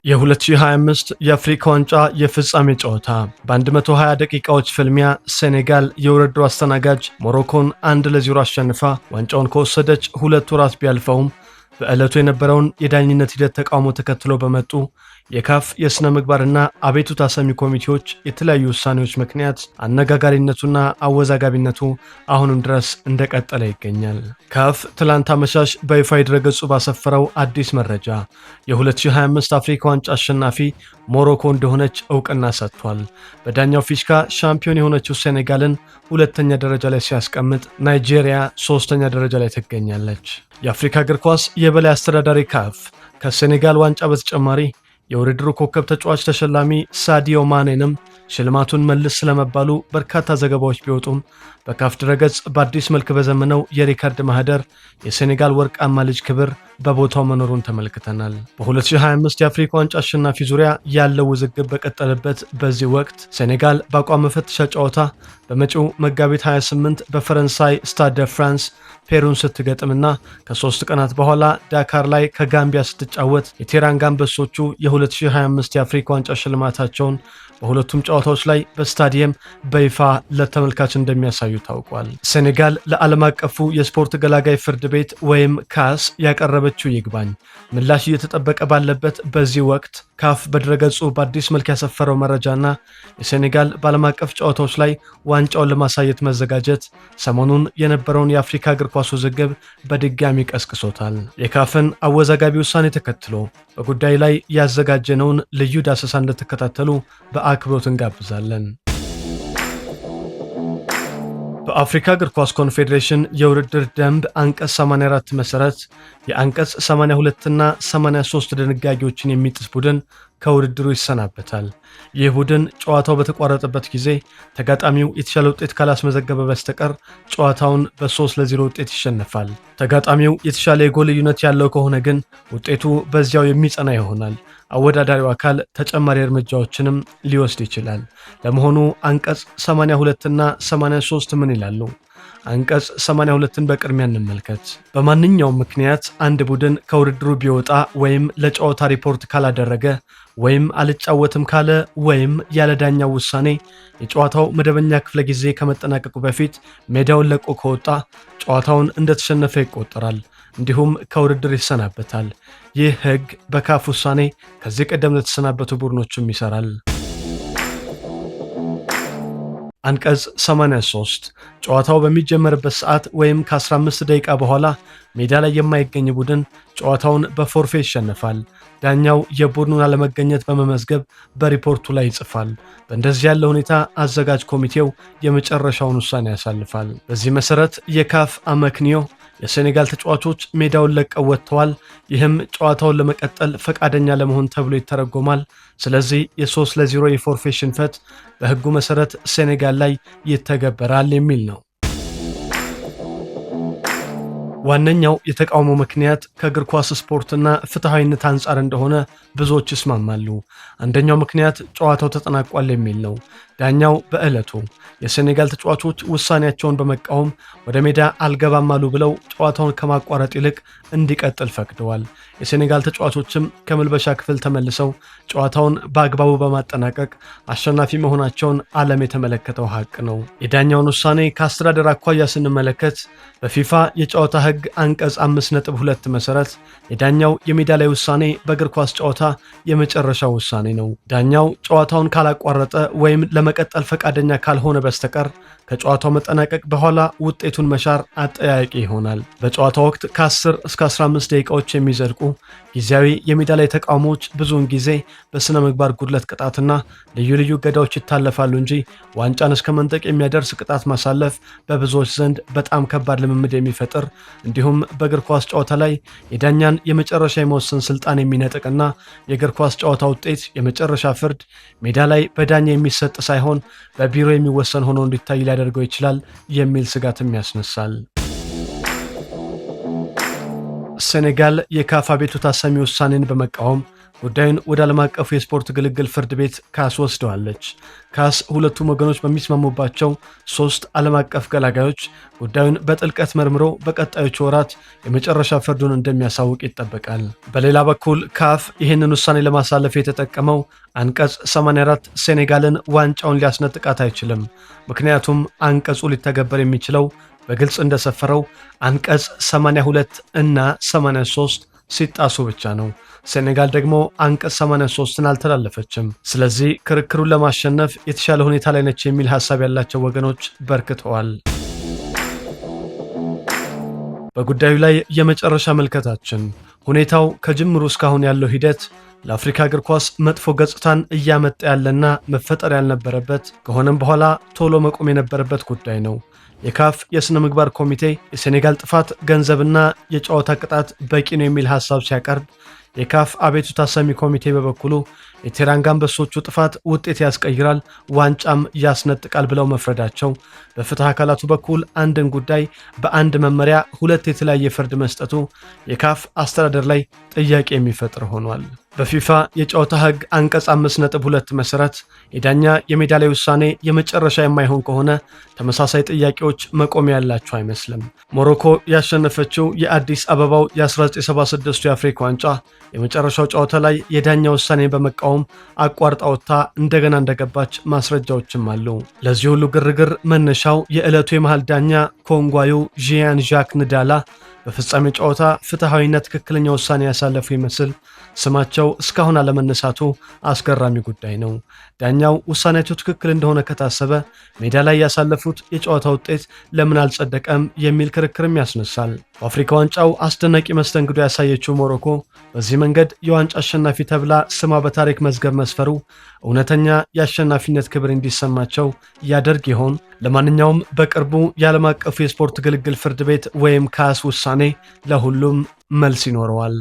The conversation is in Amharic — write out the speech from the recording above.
የ2025 የአፍሪካ ዋንጫ የፍጻሜ ጨዋታ በ120 ደቂቃዎች ፍልሚያ ሴኔጋል የውድድሩ አስተናጋጅ ሞሮኮን 1-0 አሸንፋ ዋንጫውን ከወሰደች 2 ወራት ቢያልፈውም፣ በዕለቱ የነበረውን የዳኝነት ሂደት ተቃውሞ ተከትሎ በመጡ የካፍ የሥነ ምግባርና አቤቱታ ሰሚ ኮሚቴዎች የተለያዩ ውሳኔዎች ምክንያት አነጋጋሪነቱና አወዛጋቢነቱ አሁንም ድረስ እንደቀጠለ ይገኛል። ካፍ ትላንት አመሻሽ በይፋ ድረገጹ ባሰፈረው አዲስ መረጃ የ2025 አፍሪካ ዋንጫ አሸናፊ ሞሮኮ እንደሆነች እውቅና ሰጥቷል። በዳኛው ፊሽካ ሻምፒዮን የሆነችው ሴኔጋልን ሁለተኛ ደረጃ ላይ ሲያስቀምጥ፣ ናይጄሪያ ሶስተኛ ደረጃ ላይ ትገኛለች። የአፍሪካ እግር ኳስ የበላይ አስተዳዳሪ ካፍ ከሴኔጋል ዋንጫ በተጨማሪ የውድድሩ ኮከብ ተጫዋች ተሸላሚ ሳዲዮ ማኔንም ሽልማቱን መልስ ስለመባሉ በርካታ ዘገባዎች ቢወጡም፣ በካፍ ድረገጽ በአዲስ መልክ በዘመነው የሪከርድ ማህደር የሴኔጋል ወርቃማ ልጅ ክብር በቦታው መኖሩን ተመልክተናል። በ2025 የአፍሪካ ዋንጫ አሸናፊ ዙሪያ ያለው ውዝግብ በቀጠለበት በዚህ ወቅት፣ ሴኔጋል በአቋም መፈተሻ ጨዋታ በመጪው መጋቢት 28 በፈረንሳይ ስታድ ደ ፍራንስ ፔሩን ስትገጥምና ከ3 ቀናት በኋላ ዳካር ላይ ከጋምቢያ ስትጫወት፣ የቴራንጋ አንበሶቹ የ2025 የአፍሪካ ዋንጫ ሽልማታቸውን በሁለቱም ጨዋታዎች ላይ በስታዲየም በይፋ ለተመልካች እንደሚያሳዩ ታውቋል። ሴኔጋል ለዓለም አቀፉ የስፖርት ገላጋይ ፍርድ ቤት ወይም ካስ ያቀረበችው ይግባኝ ምላሽ እየተጠበቀ ባለበት በዚህ ወቅት፣ ካፍ በድረገጹ በአዲስ መልክ ያሰፈረው መረጃና የሴኔጋል በዓለም አቀፍ ጨዋታዎች ላይ ዋንጫውን ለማሳየት መዘጋጀት ሰሞኑን የነበረውን የአፍሪካ እግር ኳስ ውዝግብ በድጋሚ ቀስቅሶታል። የካፍን አወዛጋቢ ውሳኔ ተከትሎ በጉዳዩ ላይ ያዘጋጀነውን ልዩ ዳሰሳ እንድትከታተሉ በአክብሮት እንጋብዛለን። በአፍሪካ እግር ኳስ ኮንፌዴሬሽን የውድድር ደንብ አንቀጽ 84 መሠረት የአንቀጽ 82 እና 83 ድንጋጌዎችን የሚጥስ ቡድን ከውድድሩ ይሰናበታል። ይህ ቡድን ጨዋታው በተቋረጠበት ጊዜ ተጋጣሚው የተሻለ ውጤት ካላስመዘገበ በስተቀር ጨዋታውን በ3-0 ውጤት ይሸነፋል። ተጋጣሚው የተሻለ የጎል ልዩነት ያለው ከሆነ ግን ውጤቱ በዚያው የሚጸና ይሆናል። አወዳዳሪው አካል ተጨማሪ እርምጃዎችንም ሊወስድ ይችላል። ለመሆኑ አንቀጽ 82 እና 83 ምን ይላሉ? አንቀጽ 82ን በቅድሚያ እንመልከት። በማንኛውም ምክንያት አንድ ቡድን ከውድድሩ ቢወጣ ወይም ለጨዋታ ሪፖርት ካላደረገ ወይም አልጫወትም ካለ ወይም ያለ ዳኛው ውሳኔ የጨዋታው መደበኛ ክፍለ ጊዜ ከመጠናቀቁ በፊት ሜዳውን ለቆ ከወጣ፣ ጨዋታውን እንደተሸነፈ ይቆጠራል፣ እንዲሁም ከውድድር ይሰናበታል። ይህ ሕግ በካፍ ውሳኔ ከዚህ ቀደም ለተሰናበቱ ቡድኖችም ይሰራል። አንቀጽ 83፣ ጨዋታው በሚጀመርበት ሰዓት ወይም ከ15 ደቂቃ በኋላ ሜዳ ላይ የማይገኝ ቡድን ጨዋታውን በፎርፌ ይሸነፋል። ዳኛው የቡድኑን አለመገኘት በመመዝገብ በሪፖርቱ ላይ ይጽፋል። በእንደዚህ ያለ ሁኔታ አዘጋጅ ኮሚቴው የመጨረሻውን ውሳኔ ያሳልፋል። በዚህ መሰረት የካፍ አመክንዮ የሴኔጋል ተጫዋቾች ሜዳውን ለቀው ወጥተዋል፣ ይህም ጨዋታውን ለመቀጠል ፈቃደኛ አለመሆን ተብሎ ይተረጎማል። ስለዚህ የ3-0 የፎርፌ ሽንፈት በሕጉ መሰረት ሴኔጋል ላይ ይተገበራል የሚል ነው። ዋነኛው የተቃውሞ ምክንያት ከእግር ኳስ ስፖርትና ፍትሐዊነት አንጻር እንደሆነ ብዙዎች ይስማማሉ። አንደኛው ምክንያት ጨዋታው ተጠናቋል የሚል ነው። ዳኛው በዕለቱ የሴኔጋል ተጫዋቾች ውሳኔያቸውን በመቃወም ወደ ሜዳ አልገባም አሉ ብለው ጨዋታውን ከማቋረጥ ይልቅ እንዲቀጥል ፈቅደዋል። የሴኔጋል ተጫዋቾችም ከመልበሻ ክፍል ተመልሰው ጨዋታውን በአግባቡ በማጠናቀቅ አሸናፊ መሆናቸውን ዓለም የተመለከተው ሀቅ ነው። የዳኛውን ውሳኔ ከአስተዳደር አኳያ ስንመለከት፣ በፊፋ የጨዋታ ሕግ አንቀጽ 5.2 መሰረት የዳኛው የሜዳ ላይ ውሳኔ በእግር ኳስ ጨዋታ የመጨረሻው ውሳኔ ነው። ዳኛው ጨዋታውን ካላቋረጠ ወይም ለመቀጠል ፈቃደኛ ካልሆነ በስተቀር ከጨዋታው መጠናቀቅ በኋላ ውጤቱን መሻር አጠያያቂ ይሆናል። በጨዋታው ወቅት ከ10 እስከ 15 ደቂቃዎች የሚዘልቁ ጊዜያዊ የሜዳ ላይ ተቃውሞዎች ብዙውን ጊዜ በስነ ምግባር ጉድለት ቅጣትና ልዩ ልዩ እገዳዎች ይታለፋሉ እንጂ ዋንጫን እስከ መንጠቅ የሚያደርስ ቅጣት ማሳለፍ በብዙዎች ዘንድ በጣም ከባድ ልምምድ የሚፈጥር፣ እንዲሁም በእግር ኳስ ጨዋታ ላይ የዳኛን የመጨረሻ የመወሰን ስልጣን የሚነጥቅና የእግር ኳስ ጨዋታ ውጤት የመጨረሻ ፍርድ ሜዳ ላይ በዳኛ የሚሰጥ ሳይሆን በቢሮ የሚወሰን ሆኖ እንዲታይ ሊያደርገው ይችላል የሚል ስጋትም ያስነሳል። ሴኔጋል የካፍ አቤቱታ ሰሚ ውሳኔን በመቃወም ጉዳዩን ወደ ዓለም አቀፉ የስፖርት ግልግል ፍርድ ቤት ካስ ወስደዋለች። ካስ ሁለቱም ወገኖች በሚስማሙባቸው ሶስት ዓለም አቀፍ ገላጋዮች ጉዳዩን በጥልቀት መርምሮ በቀጣዮቹ ወራት የመጨረሻ ፍርዱን እንደሚያሳውቅ ይጠበቃል። በሌላ በኩል ካፍ ይህንን ውሳኔ ለማሳለፍ የተጠቀመው አንቀጽ 84 ሴኔጋልን ዋንጫውን ሊያስነጥቃት አይችልም። ምክንያቱም አንቀጹ ሊተገበር የሚችለው በግልጽ እንደሰፈረው አንቀጽ 82 እና 83 ሲጣሱ ብቻ ነው። ሴኔጋል ደግሞ አንቀጽ 83ን አልተላለፈችም። ስለዚህ ክርክሩን ለማሸነፍ የተሻለ ሁኔታ ላይ ነች የሚል ሀሳብ ያላቸው ወገኖች በርክተዋል። በጉዳዩ ላይ የመጨረሻ ምልከታችን ሁኔታው ከጅምሩ እስካሁን ያለው ሂደት ለአፍሪካ እግር ኳስ መጥፎ ገጽታን እያመጣ ያለና መፈጠር ያልነበረበት፣ ከሆነም በኋላ ቶሎ መቆም የነበረበት ጉዳይ ነው። የካፍ የሥነ ምግባር ኮሚቴ የሴኔጋል ጥፋት ገንዘብና የጨዋታ ቅጣት በቂ ነው የሚል ሐሳብ ሲያቀርብ፣ የካፍ አቤቱታ ሰሚ ኮሚቴ በበኩሉ የቴራንጋ አንበሶቹ ጥፋት ውጤት ያስቀይራል፣ ዋንጫም ያስነጥቃል ብለው መፍረዳቸው በፍትህ አካላቱ በኩል አንድን ጉዳይ በአንድ መመሪያ ሁለት የተለያየ ፍርድ መስጠቱ የካፍ አስተዳደር ላይ ጥያቄ የሚፈጥር ሆኗል። በፊፋ የጨዋታ ሕግ አንቀጽ 5.2 መሰረት የዳኛ የሜዳ ላይ ውሳኔ የመጨረሻ የማይሆን ከሆነ ተመሳሳይ ጥያቄዎች መቆሚያ ያላቸው አይመስልም። ሞሮኮ ያሸነፈችው የአዲስ አበባው የ1976ቱ የአፍሪካ ዋንጫ የመጨረሻው ጨዋታ ላይ የዳኛ ውሳኔን በመቃወም አቋርጣ ወጥታ እንደገና እንደገባች ማስረጃዎችም አሉ። ለዚህ ሁሉ ግርግር መነሻው የዕለቱ የመሃል ዳኛ ኮንጓዩ ዢያን ዣክ ንዳላ በፍጻሜ ጨዋታ ፍትሐዊና ትክክለኛ ውሳኔ ያሳለፉ ይመስል ስማቸው እስካሁን አለመነሳቱ አስገራሚ ጉዳይ ነው። ዳኛው ውሳኔያቸው ትክክል እንደሆነ ከታሰበ ሜዳ ላይ ያሳለፉት የጨዋታ ውጤት ለምን አልጸደቀም የሚል ክርክርም ያስነሳል። በአፍሪካ ዋንጫው አስደናቂ መስተንግዶ ያሳየችው ሞሮኮ በዚህ መንገድ የዋንጫ አሸናፊ ተብላ ስሟ በታሪክ መዝገብ መስፈሩ እውነተኛ የአሸናፊነት ክብር እንዲሰማቸው ያደርግ ይሆን? ለማንኛውም በቅርቡ የዓለም አቀፉ የስፖርት ግልግል ፍርድ ቤት ወይም ካስ ውሳኔ ለሁሉም መልስ ይኖረዋል።